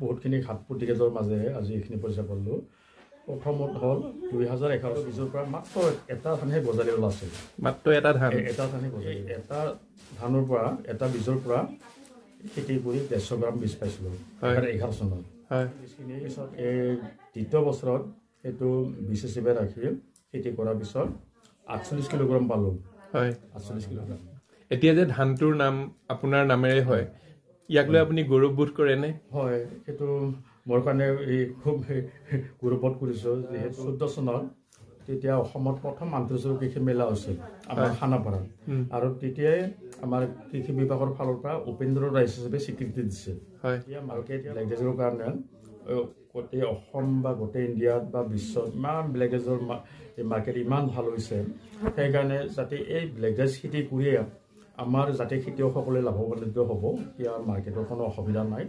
বহুতখিনি ঘাত প্ৰতিঘাতৰ মাজেৰে আজি এইখিনি পৰ্যায় পালোঁ। প্ৰথমত হ'ল 2011 বীজৰ পৰা মাত্ৰ এটা ধানহে গজালি ওলাইছিল। মাত্ৰ এটা ধান? এটা ধানহে গজালি। এটা ধানৰ পৰা, এটা বীজৰ পৰা খেতি কৰি 150 গ্ৰাম বীজ পাইছিলোঁ 11 চনত। বীজখিনিৰ পিছত এই দ্বিতীয় বছৰত সেইটো বীজ হিচাপে ৰাখি খেতি কৰাৰ পিছত 48 কিলোগ্ৰাম পালোঁ। হয়, 48 কিলোগ্ৰাম। এতিয়া যে ধানটোৰ নাম আপোনাৰ নামেৰে হয়, ইয়াক লৈ আপুনি গৌৰৱবোধ কৰেনে? হয়, সেইটো মোৰ কাৰণে এই খুব গৌৰৱবোধ কৰিছোঁ। যিহেতু 14 চনত তেতিয়া অসমত প্ৰথম আন্তৰ্জাতিক কৃষি মেলা হৈছিল আমাৰ খানাপাৰাত, আৰু তেতিয়াই আমাৰ কৃষি বিভাগৰ ফালৰ পৰা উপেন্দ্ৰ ৰাইচ হিচাপে স্বীকৃতি দিছিল। এতিয়া মাৰ্কেট ব্লেক ৰাইচৰ কাৰণে গোটেই অসম বা গোটেই ইণ্ডিয়াত বা বিশ্বত ইমান ব্লেক ৰাইচৰ মাৰ্কেট ইমান ভাল হৈছে, সেইকাৰণে যাতে এই ব্লেক ৰাইচ খেতি কৰিয়ে আমাৰ যাতে খেতিয়কসকলে লাভান্বিত হ'ব, ইয়াৰ মাৰ্কেটৰ কোনো অসুবিধা নাই।